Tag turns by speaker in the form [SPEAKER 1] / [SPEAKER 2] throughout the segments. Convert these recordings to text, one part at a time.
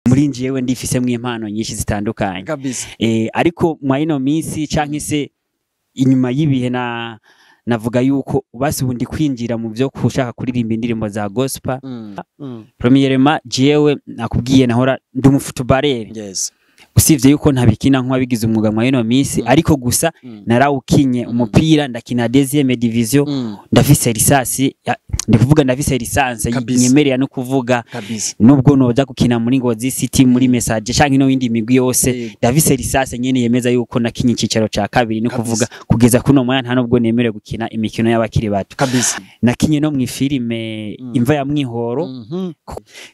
[SPEAKER 1] Muri njyewe ndifisemwo impano nyinshi zitandukanye.
[SPEAKER 2] Kabisa.
[SPEAKER 1] Ariko mwa ino minsi canke se inyuma y'ibihe na navuga yuko basi ubu ndi kwinjira mu byo kushaka kuririmba indirimbo za gospel. Premièrement, jewe nakubwiye nahora ndi umufutubarere. Usivye yuko ntabikina nk'uwabigize umwuga mwa ino minsi, ariko gusa narawukinye umupira, ndakina deuxième division, ndafise licence, ndi kuvuga ndafise licence nyemerera no kuvuga nubwo noja gukina muri Ngozi City, muri Message canke no yindi migwi yose, ndafise licence nyene yemeza yuko nakinye icicaro ca kabiri, no kuvuga kugeza kuno mwanya nta nubwo nemerewe gukina imikino y'abakiri bato. Nakinye no mu filime Imva ya Mwihoro.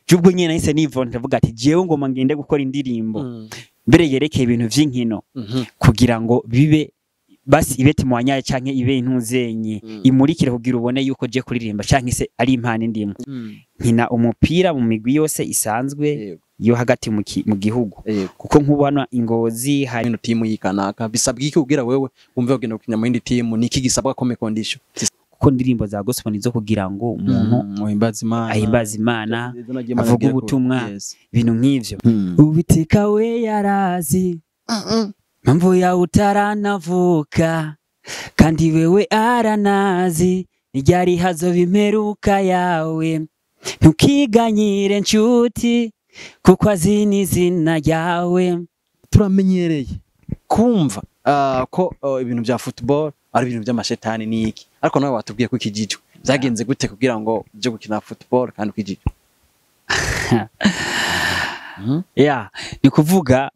[SPEAKER 1] Jubwo nyene nahise nivonta ndavuga ati jewe ngoma ngende gukora indirimbo mbere yerekeye ibintu vy'inkino kugira ngo bibe basi ibe timwanyaye canke ibe intuzenye imurikire kugira ubone yuko je kuririmba canke se ari impano indimo. Nkina umupira mu migwi yose isanzwe yo hagati mu gihugu, kuko nkubona Ingozi hari
[SPEAKER 2] ino timu yikanaka bisabwa iki kugira wewe umve ugenda gukina mu yindi timu, niki gisabwa comme condition?
[SPEAKER 1] Kuko ndirimbo za gospel nizo kugira ngo umuntu ahimbaze Imana, avuge ubutumwa, ibintu nk'ivyo. Uwiteka we yarazi mpamvu yawe utaranavuka, kandi wewe aranazi n'iryari hazoba imperuka yawe. Ntukiganyire nshuti kuko azi n'izina ryawe.
[SPEAKER 2] Turamenyereye kumva ko ibintu bya football ari ibintu by'amashetani niki, ariko nawe watubwiye ko ikijijwe byagenze gute kugira ngo uje gukina football kandi ukijijwe?
[SPEAKER 1] Yeah, ni kuvuga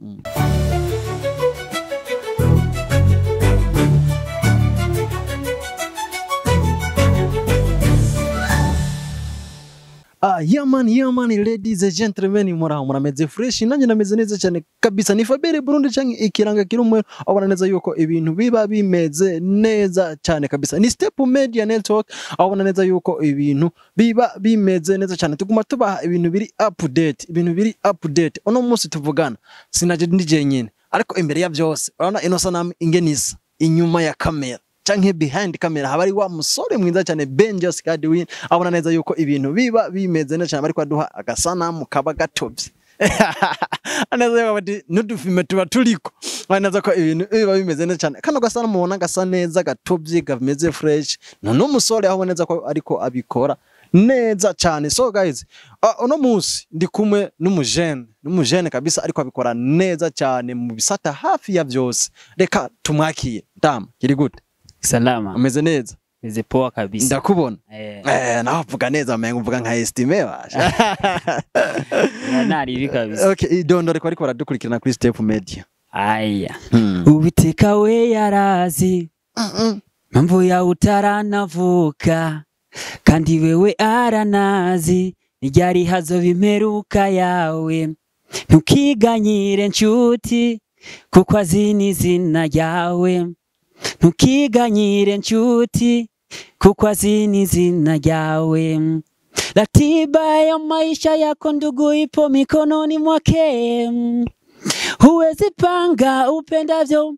[SPEAKER 2] Yeah man, yeah man, ladies and gentlemen, muraho murameze fresh, nanjye nameze neza cyane kabisa. Ni Fabere Burundi canke ikiranga kiri umwe, abona neza yuko ibintu biba bimeze neza cyane kabisa. Ni Step Media Network, abona neza yuko ibintu biba bimeze neza cyane. Tuguma tubaha ibintu biri update, ibintu biri update. Uno munsi tuvugana sinaje ndije nyene, ariko imbere ya byose urabona ino sanamu ingenisa inyuma ya kamera canke behind camera haba ari wa musore mwiza cyane Benjos Kadwin, abona neza yuko ibintu biba bimeze neza cyane, ariko aduha agasanamu kaba gatovye aneza yuko bati nudufime tuba turiko, aneza ko ibintu biba bimeze neza cyane. Kano gasanamu ubona gasa neza gatovye gameze fresh, none umusore aho neza ko ariko abikora neza cyane. So guys, uno munsi ndi kumwe n'umujene kabisa, ariko abikora neza cyane mu bisata hafi ya byose. Reka tumwakire. Dam, kiri gute?
[SPEAKER 1] Salama.
[SPEAKER 2] Umeze neza?
[SPEAKER 1] Meze poa kabisa.
[SPEAKER 2] Ndakubona. Naho uvuga neza, umenga uvuga nka estime basha.
[SPEAKER 1] Nari ibi kabisa.
[SPEAKER 2] Okay, idondore ko ariko baradukurikirana kuri Step Media.
[SPEAKER 1] Aya. Uwiteka we yarazi mpamvu yawe utaranavuka, kandi wewe aranazi n'iryari hazoba imperuka yawe. Ntukiganyire nshuti kuko azi n'izina ryawe. Ntukiganyire nshuti kuko azi n'izina ryawe. Ratiba ya maisha yako ndugu ipo mikononi mwake. Huwezi panga upendavyo,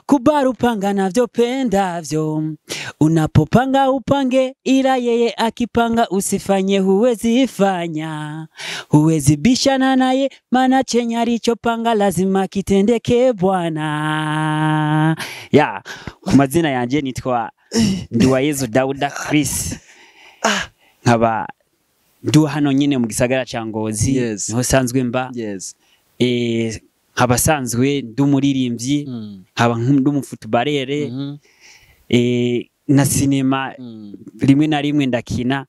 [SPEAKER 1] kubaru panga navyo pendavyo. Unapopanga upange, ila yeye akipanga usifanye, huwezi fanya. Huwezi bishana naye, maana chenye alichopanga lazima kitendeke bwana. Ya, ku mazina yanje nitwa Nduwayezu Dauda Chris. Nkaba ndu hano nyine mu gisagara ca Ngozi, niho sanzwe mba. Nkaba sanzwe ndi umuririmbyi, nkaba ndi umufutubarere, na sinema rimwe na rimwe ndakina.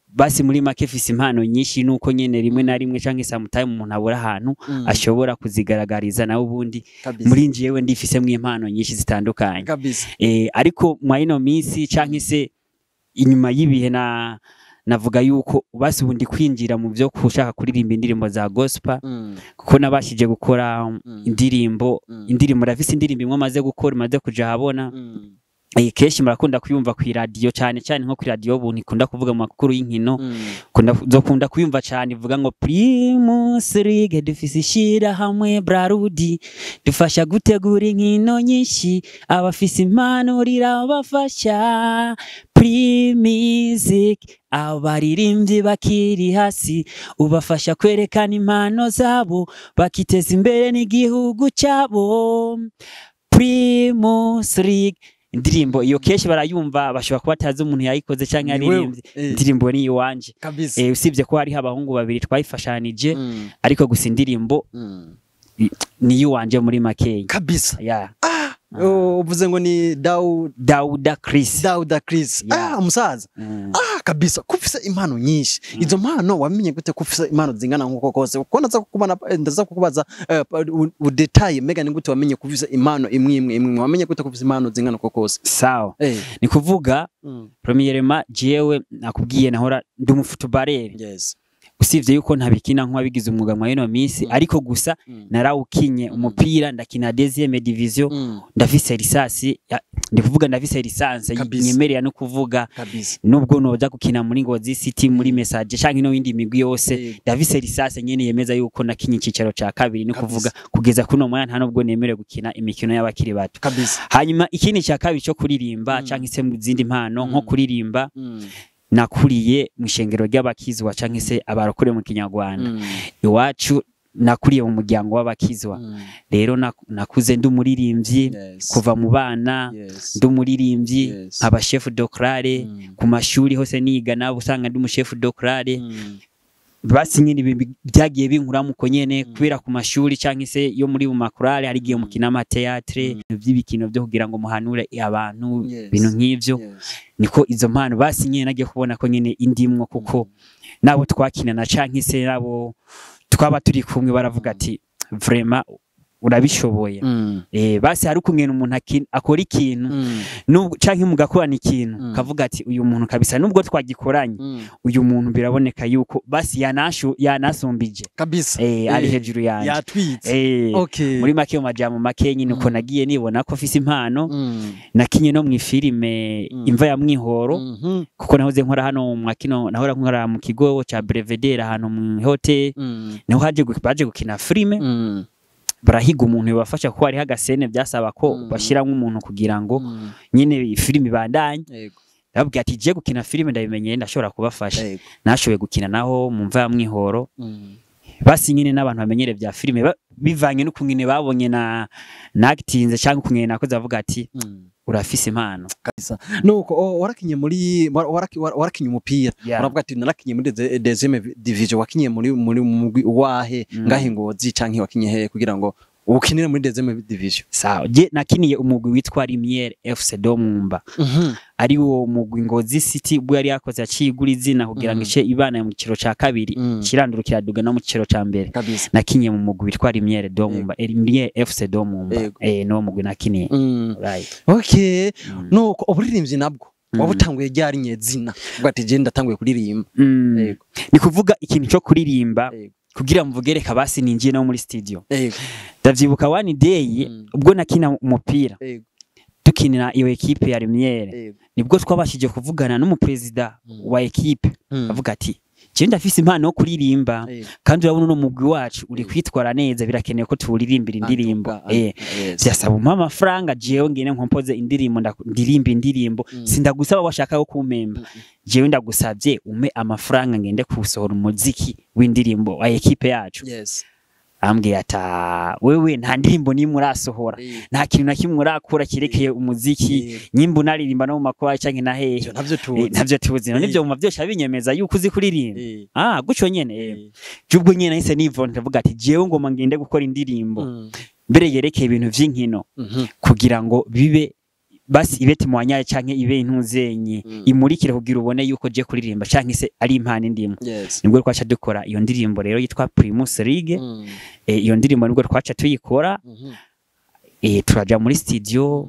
[SPEAKER 1] Basi muri make fisi impano nyinshi, nuko nyene rimwe na rimwe canke sometime umuntu abura ahantu ashobora kuzigaragariza, nawe ubundi muri njyewe ndifisemwo impano nyinshi zitandukanye. Ariko mwa ino minsi canke se inyuma y'ibihe na navuga yuko basi ubu ndi kwinjira mu byo kushaka kuririmba indirimbo za gospel, kuko nabashije gukora indirimbo, indirimbo ndafise indirimbo imwe maze gukora maze kuja habona. Kenshi murakunda kuyumva ku radio, cyane cyane nko ku radio ubu nikunda kuvuga mu makuru y'inkino, kunda kuyumva cyane ivuga ngo Primus League dufise ishira hamwe Brarudi dufasha gutegura inkino nyinshi, abafise impano rirabafasha. Primusic, abaririmbyi bakiri hasi ubafasha kwerekana impano zabo bakiteza imbere n'igihugu cyabo. Primus League, indirimbo iyo kenshi barayumva, bashobora kuba batazi umuntu yayikoze canke
[SPEAKER 2] Ni wewe.
[SPEAKER 1] yaririmbye. Indirimbo ni iwanje.
[SPEAKER 2] Kabisa.
[SPEAKER 1] Usibye ko hariho abahungu babiri twayifashanije, ariko gusa indirimbo ni iwanje muri makeya.
[SPEAKER 2] Kabisa.
[SPEAKER 1] Yeah.
[SPEAKER 2] Oh, uvuze ngo ni
[SPEAKER 1] Dauda Chris.
[SPEAKER 2] Dauda Chris.
[SPEAKER 1] Yeah.
[SPEAKER 2] Ah, umusaza. Ah, kabisa, ko ufise impano nyinshi. Izo mpano wamenye gute ko ufise impano zingana nkuko kose? Kuko ndaza kukubana, ndaza kukubaza udetaye mega ni gute wamenye ko ufise impano imwe imwe imwe, wamenye gute ko ufise impano zingana uko kose?
[SPEAKER 1] Sawa, ni kuvuga premièrement jewe nakubwiye nahora ndi umufutubarere. Usibye yuko ntabikina nk'uwabigize umwuga mwa ino minsi, ariko gusa narawukinye umupira, ndakina deuxième division, ndafise licence ndi kuvuga ndafise licence nyemerera no kuvuga nubwo noja gukina muri Ngozi City, muri Message canke no yindi migwi yose, ndafise licence nyene yemeza yuko nakinye icicaro ca kabiri, no kuvuga kugeza kuno mwanya nta nubwo nemerewe gukina imikino y'abakiri bato. Hanyuma ikindi cya kabiri cyo kuririmba canke se mu zindi mpano nko kuririmba, nakuriye mu ishengero ry'abakizwa canke se abarokore mu Kinyarwanda. Iwacu nakuriye mu muryango w'abakizwa. Rero nakuze ndi umuririmbyi kuva mu bana, ndi umuririmbyi, nkaba chef de chorale ku mashuri hose niga, nabo usanga ndi umu chef de chorale. Basi nyine ibi byagiye binkuramo uko nyene, kubera ku mashuri canke se yo muri mu makorale hari igihe mukina ama théâtre by'ibikino byo kugira ngo muhanure abantu, ibintu nk'ivyo. Niko izo mpano basi nyene nagiye kubona ko nyene indimwo, kuko nabo twakinana canke se nabo twaba turi kumwe baravuga ati vraiment urabishoboye. Basi hari ukungena umuntu akora ikintu nubwo canke mugakorana ikintu, kavuga ati uyu muntu kabisa nubwo twagikoranye, uyu muntu biraboneka yuko basi yanasumbije, ari hejuru yanje.
[SPEAKER 2] Yatwitse.
[SPEAKER 1] Muri make, mu majambo make nyine uko nagiye nibona ko mfise impano, nakinye no mw'ifilime Imva ya Mwihoro, kuko nahoze nkora hano mwa kino, nahora nkora mu kigo ca Belvedere ahantu mu hotel, niho baje gukina filime, barahiga umuntu bibafasha kuko hariho agasene byasaba ko bashyiramo umuntu kugira ngo nyine filime ibandanye. Ndababwira ati je gukina filime ndabimenyeye, ndashobora kubafasha. Nashoboye gukina naho mu Mva ya Mwihoro. Basi nyine n'abantu bamenyere bya filime bivanye n'ukungene babonye na nagitinze cyangwa ukungene nakoze, bavuga ati urafise impano.
[SPEAKER 2] Kabisa. Nuko warakinye muri warakinye umupira. Uravuga ati narakinye muri deuxième division, wakinye muri mugwi wahe? Ngahe Ngozi canke wakinye hehe kugira ngo ukinire muri deuxième division?
[SPEAKER 1] Sawa, je nakiniye umugwi witwa Lumiere FC do Mwumba, ari wo mugwi Ngozi City ubwo yari yakoze acigura izina kugira ngo ice ibana mu kiciro ca kabiri, kirandura kiraduga no mu kiciro ca mbere. Nakinye mu mugwi witwa Lumiere do Mwumba, Lumiere FC do Mwumba. No mugwi nakiniye. Right.
[SPEAKER 2] Okay. Nuko uburirimbyi nabwo wabutanguye ryari nyezina? Uvuga ati je ndatanguye kuririmba.
[SPEAKER 1] Ni kuvuga ikintu cyo kuririmba, kugira mvuge reka basi ninjiye no muri studio, ndavyibuka one day ubwo nakina umupira, dukinira iyo ekipe ya Lumiere, nibwo twabashije kuvugana n'umuperezida wa ekipe, avuga ati je ndafise impano yo kuririmba, kandi urabona uno mugwi wacu uri kwitwara neza, birakenewe ko tuwuririmbira indirimbo.
[SPEAKER 2] Antuka,
[SPEAKER 1] Vyasaba umpe amafaranga jewe ngene nkompoze indirimbo, ndirimba indirimbo. Sindagusaba washaka yo kumpemba, jewe ndagusavye umpe amafaranga ngende kusohora umuziki w'indirimbo wa ekipe yacu. Ambwiye ata wewe nta ndirimbo nimwe urasohora, nta kintu na kimwe urakora kirekeye umuziki, nyimba unaririmba no mu makorali canke na hehe.
[SPEAKER 2] Ivyo ntavyo tuzi.
[SPEAKER 1] Ntavyo tuzi none. Ivyo muma vyose binyemeza yuko uzi kuririmba. Ah, gutyo nyene. Jubwo nyene nahise nivona, ndavuga ati jewe ngoma ngende gukora indirimbo mbere yerekeye ibintu vy'inkino, kugira ngo bibe basi ibe témoignage canke ibe intuzenye imurikire kugira ubone yuko je kuririmba canke se ari impano indimo. Nibwo twaca dukora iyo ndirimbo rero yitwa Primus League. Iyo ndirimbo nibwo twaca tuyikora, turaja muri studio,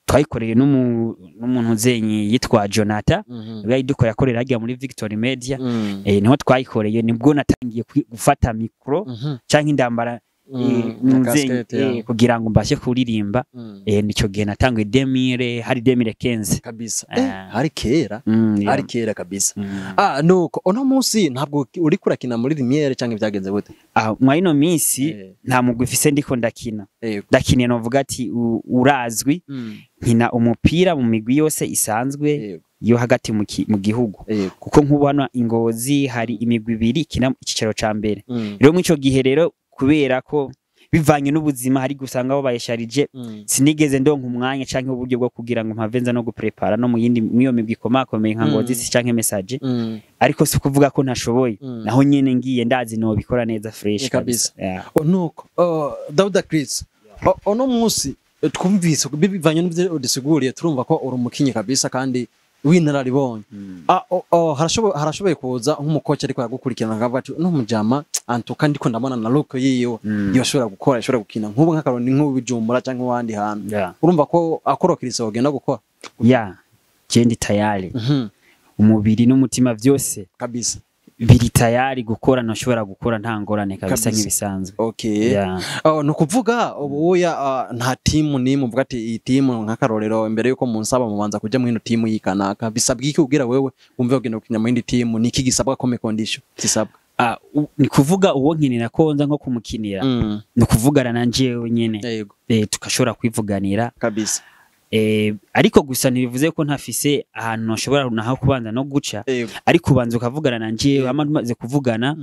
[SPEAKER 1] twayikoreye n'umuntu nzenyi yitwa Jonathan, yayidukoreye akorera harya muri Victory Media. Niho twayikoreye, nibwo natangiye gufata micro canke indambara
[SPEAKER 2] Na
[SPEAKER 1] nzenyi,
[SPEAKER 2] casquette, ya.
[SPEAKER 1] Kugira ngo mbashe kuririmba. Nico gihe natanguye 2000, hari 2015.
[SPEAKER 2] Kabisa.
[SPEAKER 1] Ah.
[SPEAKER 2] Hari kera.
[SPEAKER 1] Yeah.
[SPEAKER 2] Hari kera kabisa.
[SPEAKER 1] Ah.
[SPEAKER 2] Ah, nuko uno munsi ntabwo uri kurakina muri Lumiere canke byagenze gute?
[SPEAKER 1] Ah, mwa ino minsi nta mugwi mfise ndiko ndakina. Ndakiniye novuga ati urazwi, nkina umupira mu migwi yose isanzwe. yo hagati mu gihugu. Kuko nk'ubu hano Ingozi hari imigwi ibiri ikina icicaro ca mbere. Rero muri ico gihe rero kubera ko bivanye n'ubuzima hari gusanga aho bayesharije, sinigeze ndonka umwanya canke uburyo bwo kugira ngo mpave nza no guprepara no mu yindi mwiyo migwi ikomakomeye nka Ngozi canke Message. Ariko si ukuvuga ko ntashoboye, naho nyene ngiye ndazi no bikora neza fresh
[SPEAKER 2] kabisa.
[SPEAKER 1] Yeah.
[SPEAKER 2] Nuko Dauda Chris, ono munsi twumvise bivanye n'ivyo udusiguriye, turumva ko uri umukinyi kabisa kandi w'inararibonye. Harashoboye kuza nk'umukoci ariko yagukurikirana akavuga ati no mujama antuka ndiko ndabona na look yiwe yoshobora gukora, yoshobora gukina nk'ubu nk'akaroni nk'ubu Bijumbura canke wandi hantu. Urumva ko akorokiriza ogenda gukora.
[SPEAKER 1] Yeah, je ndi tayari. Umubiri n'umutima vyose
[SPEAKER 2] kabisa
[SPEAKER 1] biri tayari gukora, nashobora gukora nta ngorane kabisa nk'ibisanzwe.
[SPEAKER 2] Okay.
[SPEAKER 1] Yeah.
[SPEAKER 2] No kuvuga ubu ya nta timu nimwe uvuga ati iyi timu nk'akarorero imbere yuko munsaba mubanza kuja mu ino timu yikanaka, bisabwa iki kugira wewe wumve ugenda gukina mu yindi timu, niki gisabwa comme condition zisabwa?
[SPEAKER 1] Ni kuvuga uwo nkinira ko nza nko kumukinira, ni kuvugana na jewe nyene.
[SPEAKER 2] Yego.
[SPEAKER 1] Tukashobora kwivuganira
[SPEAKER 2] kabisa.
[SPEAKER 1] Ariko gusa ntibivuze ko ntafise ahantu nashobora naho kubanza no guca. Ariko ubanza ukavugana na jewe, hama tumaze kuvugana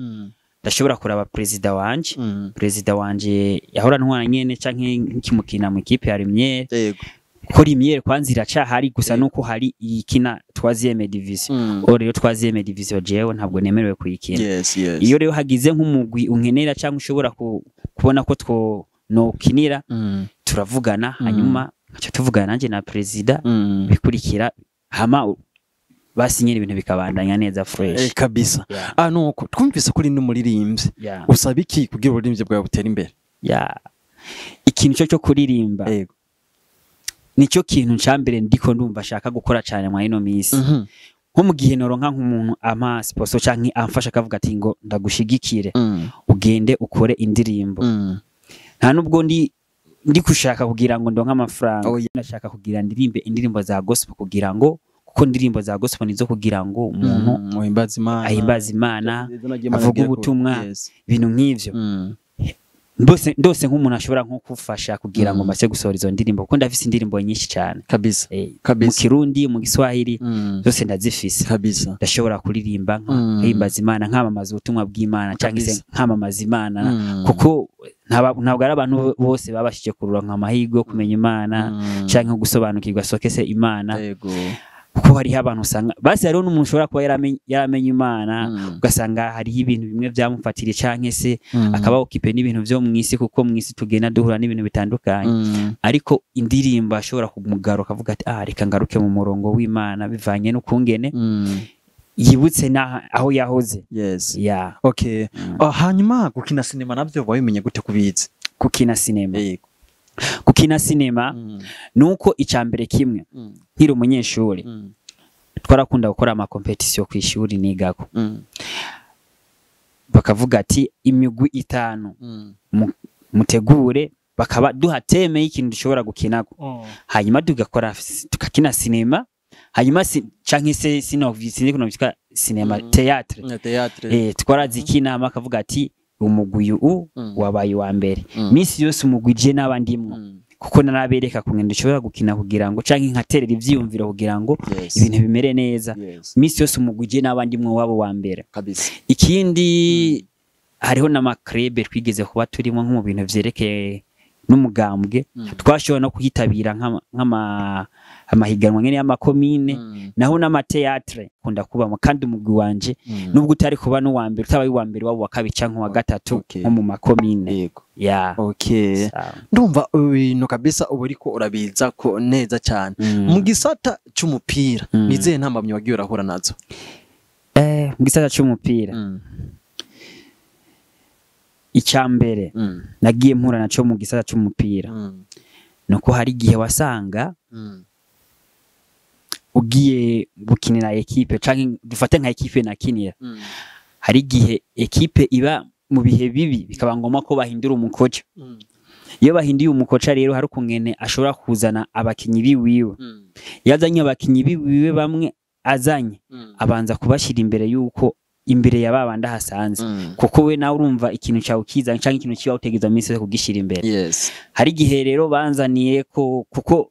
[SPEAKER 1] ndashobora kuraba president wanje. President wanje yahora ntwana nyene canke nkimukina mu ikipe ya Lumiere.
[SPEAKER 2] Yego.
[SPEAKER 1] Kuko Lumiere kwanza iracahari, gusa nuko hari ikina 3e division. O rero 3e division jewe ntabwo nemerewe kuyikina.
[SPEAKER 2] Yes, yes.
[SPEAKER 1] Iyo rero hagize nk'umugwi unkenera canke ushobora kubona ko two nokinira, turavugana, hanyuma nkaca tuvugana nanje na president, bikurikira hama basinyira ibintu bikabandanya neza fresh.
[SPEAKER 2] Kabisa.
[SPEAKER 1] Yeah.
[SPEAKER 2] Nuko twumvise kuri n'umuririmbyi.
[SPEAKER 1] Yeah.
[SPEAKER 2] Usaba iki kugira ururimbyi bwawe butere imbere?
[SPEAKER 1] Yeah. Ikintu cyo kuririmba.
[SPEAKER 2] Yego.
[SPEAKER 1] Nico kintu cambere ndiko ndumva ashaka gukora cyane mwa ino misi. Nko mu gihe noronka nk'umuntu ama sponsor canke amfasha akavuga ati ngo ndagushigikire, ugende ukore indirimbo. Nta nubwo ndi kushaka kugira ngo ndonke amafaranga. Ndashaka kugira ndirimbe indirimbo za gospel kugira ngo, kuko indirimbo za gospel nizo kugira ngo umuntu ahimbaze Imana, avuge ubutumwa, ibintu nk'ivyo. Ndose nk'umuntu ashobora nko kufasha kugira ngo mbase gusohora izo ndirimbo, kuko ndafise indirimbo nyinshi cyane.
[SPEAKER 2] Kabisa.
[SPEAKER 1] Mu Kirundi, mu Giswahili, zose ndazifise.
[SPEAKER 2] Kabisa.
[SPEAKER 1] Ndashobora kuririmba nkahimbaza Imana, nkamamaza ubutumwa bw'Imana cyangwa se nkamamaza Imana, kuko ntabwo ari abantu bose babashije kuronka amahirwe yo kumenya Imana cyangwa gusobanukirwa sokese Imana.
[SPEAKER 2] Yego.
[SPEAKER 1] Kuko hariho abantu usanga basi hariho n'umuntu ushobora kuba yaramenye Imana, ugasanga hariho ibintu bimwe byamufatiriye canke se akaba occupé n'ibintu vyo mw'isi, kuko mw'isi tugenda duhura n'ibintu bitandukanye. Ariko indirimbo ashobora kumugaruka avuga ati reka ngaruke mu murongo w'Imana bivanye n'ukungene yibutse na aho yahoze.
[SPEAKER 2] Yes.
[SPEAKER 1] Yeah.
[SPEAKER 2] Okay. Hanyuma gukina sinema navyo wabimenye gute kubizi?
[SPEAKER 1] Gukina sinema.
[SPEAKER 2] Yego.
[SPEAKER 1] Gukina sinema nuko icambere kimwe nkiri umunyeshuri twarakunda gukora ama competition ku ishuri nigako. Bakavuga ati imigwi 5 mutegure, bakaba duha teme y'ikintu dushobora gukinako. Hanyuma tugakora tukakina sinema, hanyuma canke se sino sinema théâtre. Twarazikina bakavuga ati umugwi wabaye wa mbere. Misi yose umugwi je n'abandimwo, kuko narabereka kungenda ushobora gukina kugira ngo canke nkaterera ivyiyumviro kugira ngo ibintu bimere neza. Misi yose umugwi je n'abandimwo wabo wa mbere.
[SPEAKER 2] Kabisa.
[SPEAKER 1] Ikindi hariho n'amakrebe twigeze kuba turimo nko mu bintu vyerekeye n'umugambwe, twashobora no kuyitabira nk'ama amahiganwa ngene y'amakomine, naho n'amateatre kunda kubamo, kandi umugwi wanje nubwo utari kuba n'uwa mbere, utabaye uwa mbere wabo wa kabiri canke wa gatatu nko mu makomine.
[SPEAKER 2] Yego.
[SPEAKER 1] Yeah.
[SPEAKER 2] Okay. Ndumva ibintu kabisa ubu ariko urabiza ko neza cyane. Mu gisata c'umupira nizeye ntambamye wagiye urahura nazo?
[SPEAKER 1] Mu gisata c'umupira icambere nagiye mpura naco mu gisata c'umupira nuko hari igihe wasanga ugiye gukinira equipe canke dufate nka equipe nakinira, hari igihe equipe iba mu bihe bibi bikaba ngoma ko bahindura umukoca. Iyo bahinduye umukoca rero hari ukungene ashobora kuzana abakinyi biwiwe. Yazanye abakinyi biwiwe bamwe azanye abanza kubashira imbere yuko imbere ya babandi hasanze, kuko we nawe urumva ikintu cyawe kiza canke ikintu kiba utegeza minsi kugishira imbere.
[SPEAKER 2] Yes.
[SPEAKER 1] Hari igihe rero banzaniye ko kuko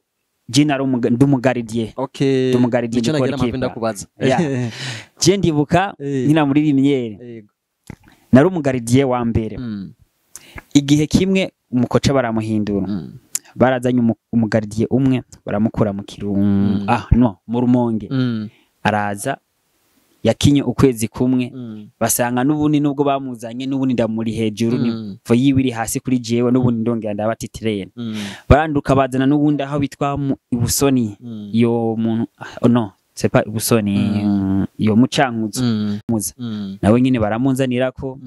[SPEAKER 1] Je nari ndi umugardien.
[SPEAKER 2] Okay.
[SPEAKER 1] Ndi umugardien,
[SPEAKER 2] Nico
[SPEAKER 1] ndi
[SPEAKER 2] nagira
[SPEAKER 1] goalkeeper.
[SPEAKER 2] mpamvu ndakubaza.
[SPEAKER 1] Yeah. Je ndibuka nkina muri Lumière, nari umugardien wa mbere. Igihe kimwe umukoca baramuhindura, barazanye umugardien umwe, baramukura mu Kirundo, ah no, mu Rumonge. Araza, yakinye ukwezi kumwe, basanga n'ubundi nubwo bamuzanye n'ubundi ndamuri hejuru, niveau yiwe iri hasi kuri jewe, n'ubundi ndongera ndaba titulaire. Baranduka bazana n'ubundi aho bitwa mu Ibusoni. Iyo muntu, ah, no, c'est pas Ibusoni, iyo Mucankuzo. Muza nawe nyine baramunzanirako,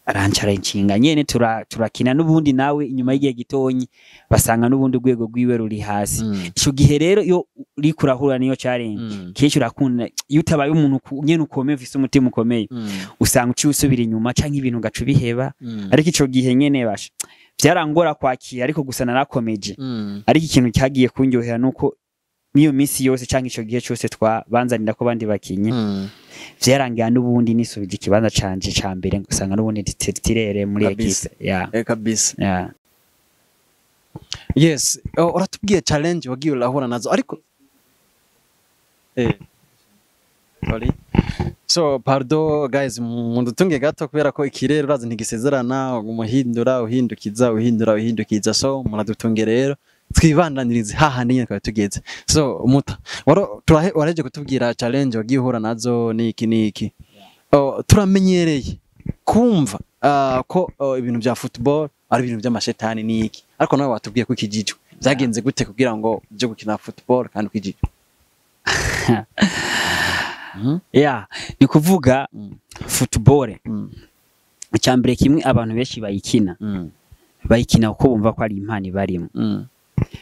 [SPEAKER 1] arancara inshinga nyene, turakina n'ubundi nawe. Inyuma y'igihe gitonyi basanga n'ubundi urwego rwiwe ruri hasi. Ico gihe rero iyo uriko urahura niyo challenge, kenshi urakunda iyo utabaye umuntu nyene ukomeye, ufise umutima ukomeye, usanga uciye usubira inyuma canke ibintu ugaca ubiheba. Ariko ico gihe nyene basha vyarangora kwakira, ariko gusa narakomeje. Ariko ikintu cyagiye kunyohera nuko niyo minsi yose canke ico gihe cose twabanzanira ko bandi bakinyi, vyarangira n'ubundi nisubije ikibanza canje ca mbere, usanga n'ubundi titulaire muri
[SPEAKER 2] Kabisa.
[SPEAKER 1] équipe, yeah.
[SPEAKER 2] Kabisa.
[SPEAKER 1] Yeah.
[SPEAKER 2] Yes, oh, uratubwiye challenge wagiye urahura nazo, ariko sorry, so pardon guys, mundutunge gato kubera ko ikirere urazi ntigisezerana, umuhindura uhindukiza uhindura uhindukiza, so muradutunge rero twibandanirize hahandi nyene twari tugeze. So muta waro turahe waraje kutubwira challenge wagiye uhura nazo niki niki. Oh, turamenyereye kumva ko ibintu bya football ari ibintu by'amashetani niki, ariko nawe watubwiye ko ikijijwe byagenze gute kugira ngo uje gukina football kandi ukijijwe?
[SPEAKER 1] Yeah, ni kuvuga football, icyambere kimwe, abantu benshi bayikina, bayikina kuko bumva ko ari impano ibarimo.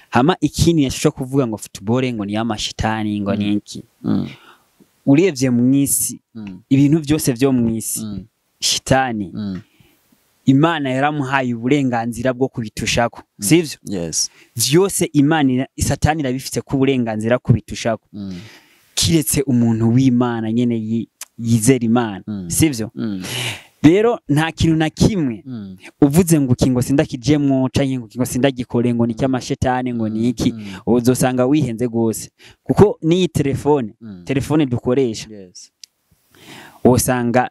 [SPEAKER 1] Hama ikindi nashobora kuvuga ngo football ngo ni y'amashitani, ngo ni iki, urebye mu isi, ibintu byose byo mu isi, shitani, Imana yaramuhaye uburenganzira bwo kubitushako, sivyo?
[SPEAKER 2] Yes.
[SPEAKER 1] Vyose Imana Satani irabifite ko uburenganzira kubitushako, kiretse umuntu w'Imana nyene yizera Imana, sivyo? Rero nta kintu na kimwe uvuze ngo iki ngo sindakijemwo canke ngo iki ngo sindagikore, ngo ni cy'amashetani, ngo ni iki, uzosanga wihenze gose, kuko n'iyi telefone, telefone dukoresha, usanga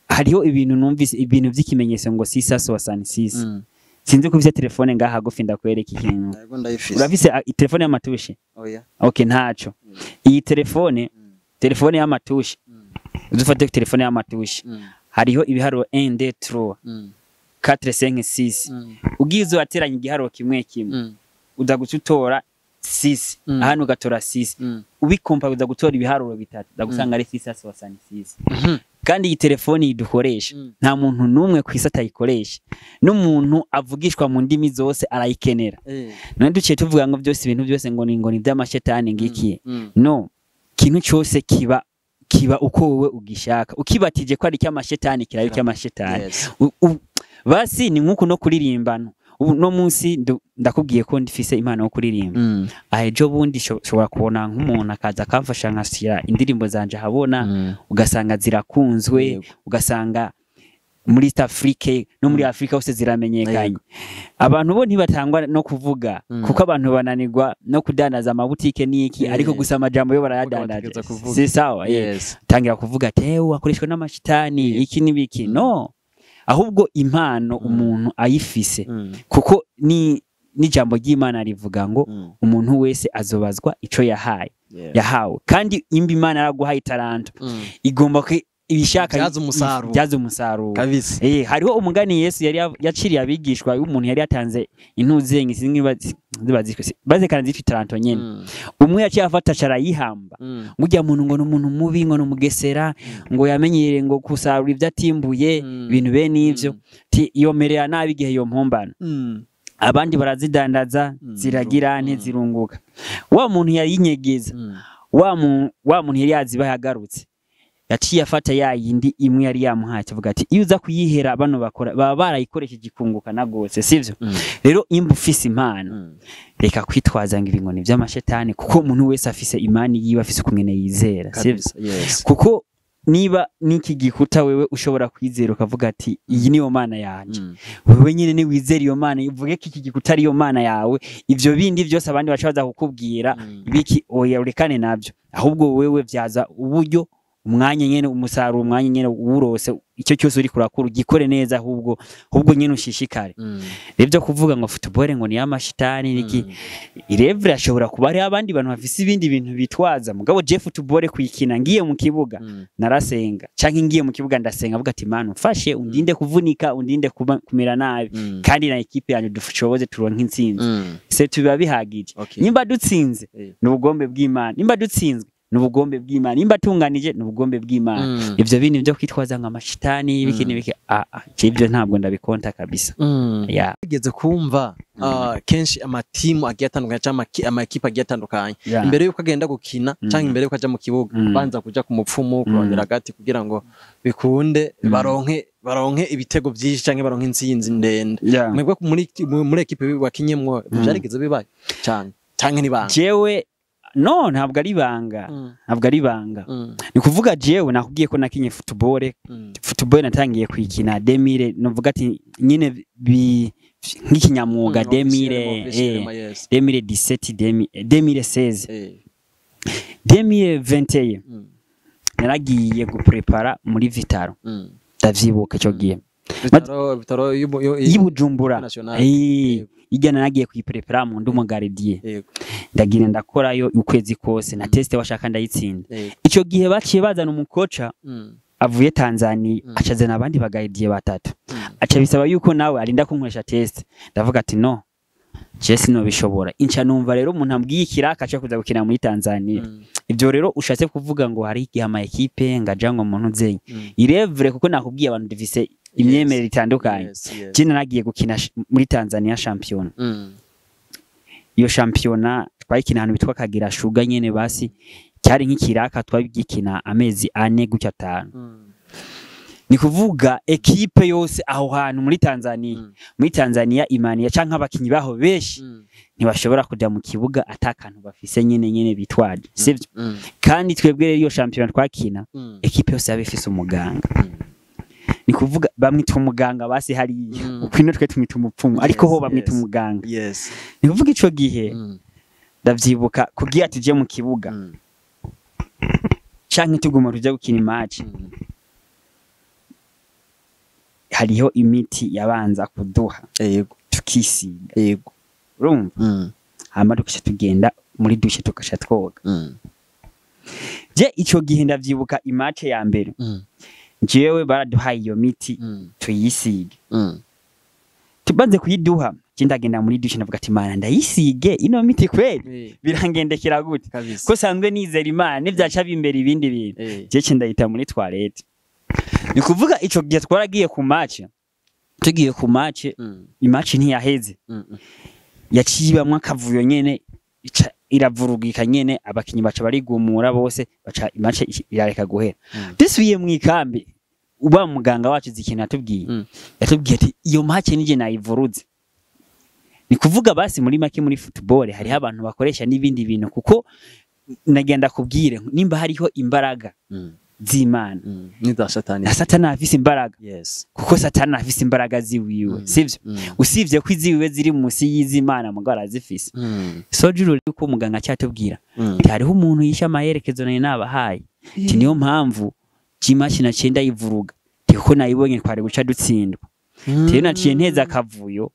[SPEAKER 1] hariho ibintu numvise, ibintu vy'ikimenyetso ngo 666. Sinzi ko ufise telefone ngaha hagufi, ndakwereka ikintu.
[SPEAKER 2] Yego, ndayifise.
[SPEAKER 1] Urafise telefone y'amatushe?
[SPEAKER 2] Oya.
[SPEAKER 1] Okay, ntaco. Iyi telefone, telefone y'amatushe, uzufate telefone y'amatushe, hariho ibiharuro 1 2 3 4 5 6. Ugiye uzateranya igiharuro kimwe kimwe, uza guca utora 6, ahandi ugatora 6, ubikompa uza gutora ibiharuro bitatu, uza gusanga ari 6 66. Kandi iyi telefoni dukoresha, nta muntu n'umwe ku isi atayikoresha, n'umuntu avugishwa mu ndimi zose arayikenera. None duciye tuvuga ngo byose, ibintu byose ngo ni iby'amashetani ngiki? No, ikintu cyose kiba uko wowe ugishaka. Ukibatije ko ari icy'amashetani, kiraba icy'amashetani. Basi ni nk'uku no kuririmbana. Ubu no munsi ndakubwiye ko ndifise impano yo kuririmba. Aha ejo bundi shobora kubona nk'umuntu akaza akamfasha nkashyira indirimbo zanje ahabona, ugasanga zirakunzwe, ugasanga muri East Africa no muri Afrika hose ziramenyekanye. Abantu bo ntibatangwa no kuvuga, kuko abantu bananirwa no kudandaza amabutike n'iki, ariko gusa amajambo yo barayadandaje.
[SPEAKER 2] Bategereza kuvuga.
[SPEAKER 1] Si sawa? Tangira kuvuga ati "Ewe akoreshwa n'amashitani, iki n'ibiki." No, ahubwo impano umuntu ayifise, kuko ni n'ijambo ry'Imana rivuga ngo umuntu wese azobazwa ico yahaye, yahawe. Kandi imba Imana yaraguhaye itaranto, igomba ko ibishaka
[SPEAKER 2] Ibyaza umusaruro.
[SPEAKER 1] Ibyaza umusaruro.
[SPEAKER 2] Kabisa.
[SPEAKER 1] Hariho umugani Yesu yari yaciriye abigishwa y'umuntu yari yatanze intuzengi, sinzi niba bazekana zitwa itaranto nyene. Umwe yaciye afata arayihamba. Ngujya muntu ngo ni umuntu mubi, ngo ni umugesera, ngo yamenyereye ngo kusarura ibyo atimbuye, ibintu bene ivyo. Ti yomerera nabi igihe yompombana. Abandi barazidandaza, ziragira ntizirunguka. Wa muntu yayinyegeza, wa muntu yari yaziba yagarutse, yaciye afata ya yindi imwe yari yamuhaye, avuga ati iyo uza kuyihera bano bakora baba barayikoresheje ikunguka na gose, sivyo? Rero imba ufise impano, reka kwitwaza ngo ibi ngo ni iby'amashetani, kuko umuntu wese afise imani yiwe, afise ukungene yizera, sivyo?
[SPEAKER 2] Kabisa. Yes.
[SPEAKER 1] Kuko Niba niki gikuta wewe ushobora kwizera ukavuga ati iyi niyo mana yanje, wewe nyine ni wizera iyo mana, uvuge ko iki gikuta ari yo mana yawe, ivyo bindi byose abandi baca baza kukubwira biki, oya, urekane navyo. Ahubwo wewe vyaza uburyo, umwanya nyene, umusaruro, umwanya nyene wurose, icyo cyose uri kurakura ugikore neza, ahubwo nyene ushishikare. Rero byo kuvuga ngo football ngo ni y'amashitani niki, irevre ashobora kuba ari abandi bantu bafise ibindi bintu bitwaza, mugabo je football kuyikina ngiye mu kibuga narasenga, canke ngiye mu kibuga ndasenga, avuga ati Mana umfashe, undinde kuvunika, undinde kumera nabi, kandi na ekipe yanyu dushoboze turonke intsinzi. Se tubiba bihagije. Nimba dutsinze ni ubugombe bw'Imana, nimba dutsinzwe ni ubugombe bw'Imana, nimba tunganije ni ubugombe bw'Imana. Ivyo bintu byo kwitwaza ngo amashitani ibiki n'ibiki, ibyo ntabwo ndabikonta kabisa. Yeah.
[SPEAKER 2] Tugeze kumva kenshi amatimu agiye atandukanye cyangwa amakipe agiye atandukanye, imbere yuko agenda gukina cyangwa imbere yuko aja mu kibuga, banza kuja ku mupfumu kurondera agati kugira ngo bikunde baronke ibitego byinshi cyangwa baronke intsinzi ndende. Mwebwe muri ekipe wakinyemwo byarigeze bibaye cyane cyangwa nibanga?
[SPEAKER 1] Jewe no, ntabwo ari ibanga, ntabwo ari ibanga. Ni kuvuga jewe nakubwiye ko nakinye football. Football natangiye kuyikina 2000, novuga ati nyine nk'ikinyamwuga 2000 2017, 2016, 2021 naragiye guprepara muri Vitaro. Ndavyibuka ico gihe.
[SPEAKER 2] Vitaro
[SPEAKER 1] y'Ibujumbura.
[SPEAKER 2] National.
[SPEAKER 1] Ijya naragiye kuyiprepara mu ndi umugardien. Ndagira ndakorayo ukwezi kose na test washaka ndayitsinda. Ico gihe baciye bazana umukoca avuye Tanzania, acazana abandi bagardien batatu, aca bisaba yuko nawe arinda kunkoresha test. Ndavuga ati no, je sinobishobora. Inca numva rero umuntu ambwiye ikiraka cyo kuza gukina muri Tanzania. Ibyo rero ushatse kuvuga ngo hari igihe ama ekipe ngaja ngo umuntu nzenye, irevre, kuko nakubwiye abantu dufise imyemerere itandukanye. Je naragiye gukina muri Tanzania shampiyona. Iyo shampiyona twayikina ahantu bitwa Kagera Sugar nyene, basi cyari nk'ikiraka twabigikina amezi 4 gutya 5. Ni kuvuga ekipe yose aho hantu muri Tanzania, muri Tanzania imani canke abakinyi baho benshi ntibashobora kuja mu kibuga atakantu bafise nyene bitwaje, sivyo? Kandi twebwe rero iyo shampiyona twakina, ekipe yose yaba ifise umuganga. Ni kuvuga bamwita umuganga basi hariya, ukwino twe tumwita umupfumu, ariko ho bamwita umuganga. Ni kuvuga ico gihe ndavyibuka kugira tuje mu kibuga canke tuguma tujya gukina match, hariho imiti yabanza kuduha tukisiga. Urumva, hama tugaca tugenda muri douche tugaca twoga. Je ico gihe ndavyibuka imatch ya mbere, jewe baraduhaye iyo miti tuyisige. Tubanze kuyiduha, je ndagenda muri douche ndavuga ati Mana ndayisige ino miti kweli, birangendekera gute ko sanzwe nizera Imana nivyaca bimbera ibindi bintu? Je ce ndayita muri toilette. Ni kuvuga ico gihe twaragiye ku match, tugiye ku match, imatch ntiyaheze, yaciye ibamwo akavuyo nyene, ica iravurugika nyene, abakinyi baca barigumura bose, baca imatch irareka guhera. Dusubiye mu ikambi, uba muganga wacu zikintu yatubwiye, yatubwiye ati iyo match nije nayivuruze. Ni kuvuga basi muri make muri football hariho abantu bakoresha n'ibindi bintu, kuko nagenda kubwire nimba hariho imbaraga z'Imana
[SPEAKER 2] Ni satani.
[SPEAKER 1] Na satani afise imbaraga, kuko satani afise imbaraga ziwiwe, sivyo? Usivye ko iziwiwe ziri musi y'iz'Imana, mugabo arazifise. Sojuru yuko muganga cyatubwira ati hariho umuntu yishe amaherekezo nari nabahaye, ati niyo mpamvu jimashi naciye ndayivuruga, ati kuko nayibonye twari guca dutsindwa. Rero naciye nteza akavuyo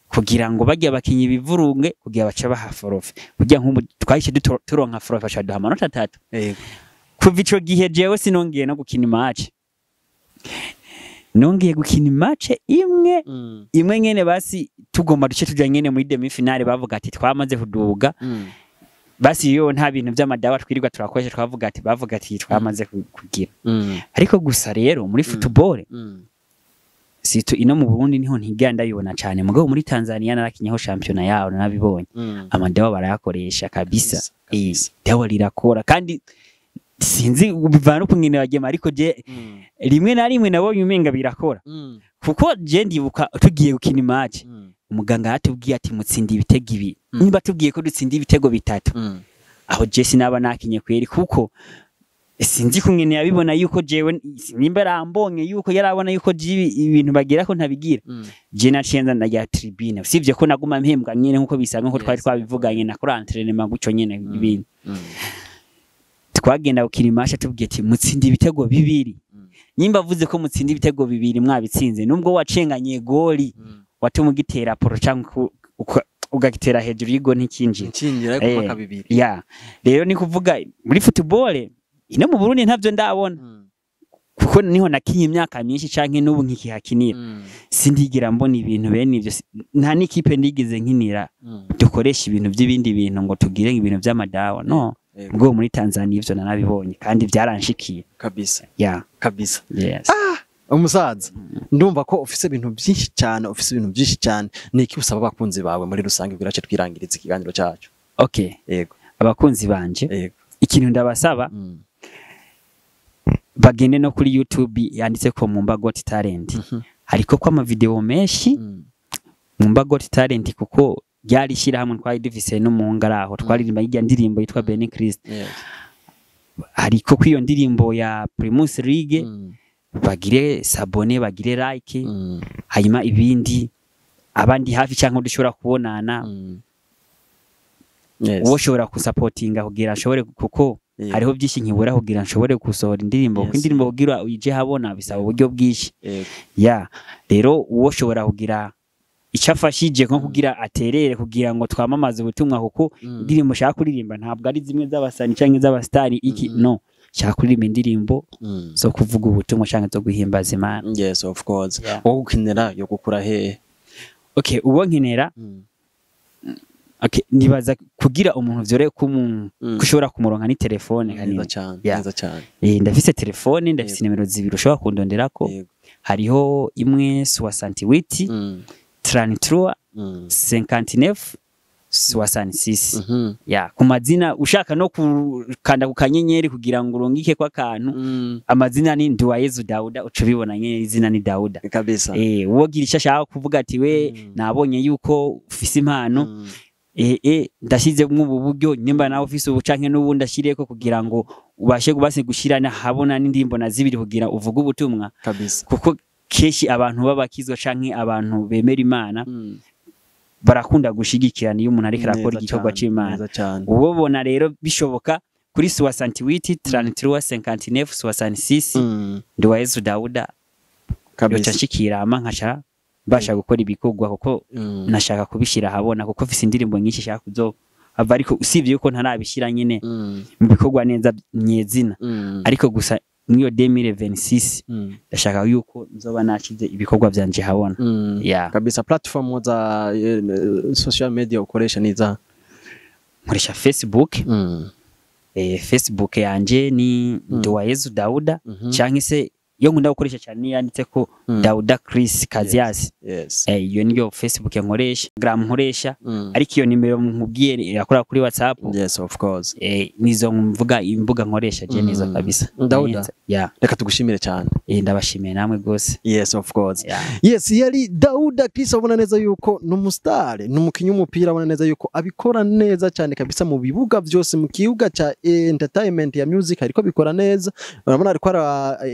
[SPEAKER 1] kugira ngo bajye abakinyi bivurunge, kugira bace baha forfait, kugira nk'ubu twahise turonka forfait, baca baduha amanota 3. Kuva ico gihe jewe sinongeye no gukina imatch, nongeye gukina imatch imwe imwe nyene, basi tugomba duce tuja nyene muri demi finale, bavuga ati twamaze kuduga. Basi yo nta bintu vy'amadawa twirirwa turakoresha, twavuga ati bavuga ati twamaze kugira. Ariko gusa rero muri football, situ ino mu Burundi niho ntigera ndabibona cyane, mugabo muri Tanzania narakinyeho shampiyona yaho narabibonye, amadawa barayakoresha kabisa. Dawa rirakora, kandi sinzi bivana ukungene bagema, ariko je rimwe na rimwe nabonye umenga birakora, kuko je ndibuka tugiye gukina imatch, umuganga yatubwiye ati mutsinda ibitego ibi. Niba tubwiye ko dutsinda ibitego 3, aho je sinaba nakinye kweri, kuko Sinzi kungene yabibona yuko jewe nimba yarambonye yuko yarabona yuko jibi ibintu bagira ko ntabigira. Je naciye nza ndajya tribune, usibye ko naguma mpembwa nyene nkuko bisanzwe, nkuko twari twabivuganye, nakora entraînement gutyo nyene ibintu. Twagenda gukina imasha, tubwiye ati mutsinda ibitego 2. Nyimba avuze ko mutsinda ibitego 2, mwabitsinze, nubwo wacenganye goli watuma ugitera poro canke ugagitera hejuru y'igo ntikinjira.
[SPEAKER 2] Nkinjira ariko mpaka 2.
[SPEAKER 1] Ya, rero ni kuvuga muri football ino mu Burundi ntavyo ndabona, kuko niho nakinye imyaka myinshi canke n'ubu nkikihakinira, sindigira mbona ibintu bene ivyo. Nta n'ikipe ndigeze nkinira dukoresha ibintu by'ibindi bintu ngo tugire ibintu by'amadawa, no. Ubwo muri Tanzania ivyo nanabibonye kandi byaranshikiye.
[SPEAKER 2] Kabisa.
[SPEAKER 1] Ya.
[SPEAKER 2] Kabisa.
[SPEAKER 1] Yes.
[SPEAKER 2] Umusaza, ndumva ko ufise ibintu byinshi cyane, ufise ibintu byinshi cyane. Ni iki usaba abakunzi bawe muri rusange kugira ngo twirangirize ikiganiro cyacu?
[SPEAKER 1] Okay.
[SPEAKER 2] Yego.
[SPEAKER 1] Abakunzi banje,
[SPEAKER 2] Yego.
[SPEAKER 1] ikintu ndabasaba, bagende no kuri YouTube yanditse ko Mumba Got Talent, hariko ko ama video menshi. Mumba Got Talent, kuko ryari shyirahamwe twari dufise n'umuhungu ari aho twaririmba irya ndirimbo yitwa Benny Christ. Hariko ko iyo ndirimbo ya Primus League, bagire s'abonner, bagire like, hanyuma ibindi abandi hafi cyangwa dushobora kubonana, uwo ushobora kusapotinga kugira ashobore, kuko hariho byinshi nkibura kugira nshobore gusohora indirimbo, kuko indirimbo kugira uyije habona bisaba uburyo bwinshi. Ya, rero uwo ushobora kugira icyo afashije nko kugira aterere kugira ngo twamamaze ubutumwa, kuko indirimbo ushaka kuririmba ntabwo ari zimwe z'abasani cyangwa iz'abasitari iki, no nshaka kuririmba indirimbo zo kuvuga ubutumwa cyangwa zo guhimbaza Imana.
[SPEAKER 2] Yes, of course.
[SPEAKER 1] Yeah.
[SPEAKER 2] Wowe ukenera yo gukura hehe?
[SPEAKER 1] Okay, uwo nkenera, okay, nibaza kugira umuntu vyore kumu kushobora kumuronka ni telefone
[SPEAKER 2] Neza
[SPEAKER 1] kanini.
[SPEAKER 2] cyane.
[SPEAKER 1] Yeah.
[SPEAKER 2] Neza cyane.
[SPEAKER 1] Ndafise telefone, ndafise nimero 2 ushobora kundonderako. Hariho imwe 68 33 59 66. Ya, ku mazina ushaka no kukanda ku kanyenyeri kugira ngo urungike kwa kantu, amazina ni Nduwayezu Dauda, uca ubibona nyene izina ni Dauda.
[SPEAKER 2] Kabisa.
[SPEAKER 1] Uwogira icyo ashaka kuvuga ati we nabonye yuko ufise impano, ndashyizemo ubu buryo, nimba nawe ufise ubu canke n'ubundi ashyireko kugira ngo ubashe kubase gushirana habona n'indirimbo na 2 kugira uvuge ubutumwa.
[SPEAKER 2] Kabisa.
[SPEAKER 1] Kuko kenshi abantu b'abakizwa canke abantu bemera Imana barakunda gushigikirana iyo umuntu ariko arakora
[SPEAKER 2] Neza
[SPEAKER 1] igikorwa
[SPEAKER 2] cyane,
[SPEAKER 1] c'Imana.
[SPEAKER 2] neza cyane.
[SPEAKER 1] Ubobona rero bishoboka kuri 68 33 59 66, Nduwayezu Dauda, yoca
[SPEAKER 2] Kabisa.
[SPEAKER 1] nshikira ama nkaca mbasha gukora ibikorwa, kuko nashaka kubishyira ahabona, kuko mfise indirimbo nyinshi nshaka kuzo ava, ariko usibye yuko ntarabishyira nyine mu bikorwa neza nyezina, ariko gusa mw'iyo 2026 ndashaka yuko nzoba nashize ibikorwa vyanje habona. Yeah.
[SPEAKER 2] Kabisa. Platform za social media ukoresha ni za?
[SPEAKER 1] Nkoresha Facebook. Facebook yanje ni Nduwayezu Dauda, canke se iyo nkunda gukoresha cyane niyo yanditse ko Dauda Chris Kaziasi. Iyo niyo Facebook nkoresha, Instagram nkoresha, ariko iyo nimero nkubwiye irakora kuri WhatsApp.
[SPEAKER 2] Yes, of course.
[SPEAKER 1] Nizo mvuga imbuga nkoresha je nizo kabisa.
[SPEAKER 2] Dauda.
[SPEAKER 1] Yeah.
[SPEAKER 2] Reka tugushimire cyane.
[SPEAKER 1] Ndabashimiye namwe gose.
[SPEAKER 2] Yes, of course.
[SPEAKER 1] Yeah.
[SPEAKER 2] Yes, yari Dauda Chris, abona neza yuko ni umustar, ni umukinnyi w'umupira, abona neza yuko abikora neza cyane kabisa mu bibuga byose, mu kibuga ca entertainment ya music ariko bikora neza. Urabona ariko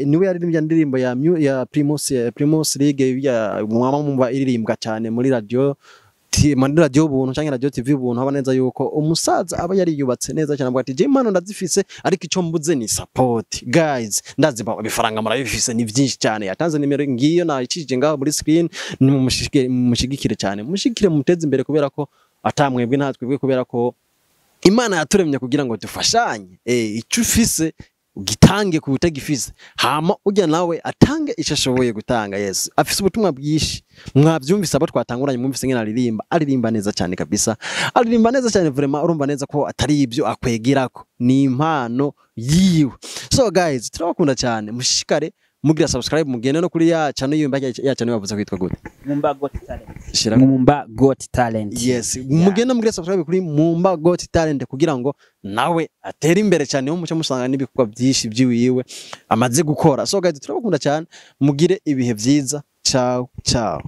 [SPEAKER 2] niwe yaririmbye indirimbo ya Primus League ya mwama mumva iririmbwa cyane muri radio muri radio Ubuntu canke radio TV Ubuntu. Abona neza yuko umusaza aba yariyubatse neza cyane, avuga ati je impano ndazifise, ariko ico mbuze ni support. Guys, ndazi ibifaranga murabifise ni byinshi cyane. Yatanze nimero ngiyo nayicije ngaho muri screen, ni mumushigikire cyane, mushigikire, muteze imbere, kubera ko atamwebwe nta twebwe, kubera ko Imana yaturemye kugira ngo dufashanye. Ico ufise ugitange ku utagifise, hama ujya nawe atange ico ashoboye gutanga. Yes, afise ubutumwa bwinshi, mwavyumvise abo twatanguranye, mwumvise ngene aririmba, aririmba neza cyane kabisa, aririmba neza cyane vraiment. Urumva neza ko atari ibyo akwegirako, ni impano yiwe. So guys, turabakunda cyane, mushishikare mugira subscribe, mugende no kuri ya channel yumba ya channel bavuze kwitwa gute?
[SPEAKER 1] Mumba Got Talent.
[SPEAKER 2] Shira.
[SPEAKER 1] Mumba Got Talent.
[SPEAKER 2] Yes, mugende mugire subscribe kuri Mumba Got Talent kugira ngo nawe atere imbere cyane, muce musanga n'ibikorwa byinshi byiwiwe amaze gukora. So guys, turabakunda cyane, mugire ibihe byiza. Ciao ciao.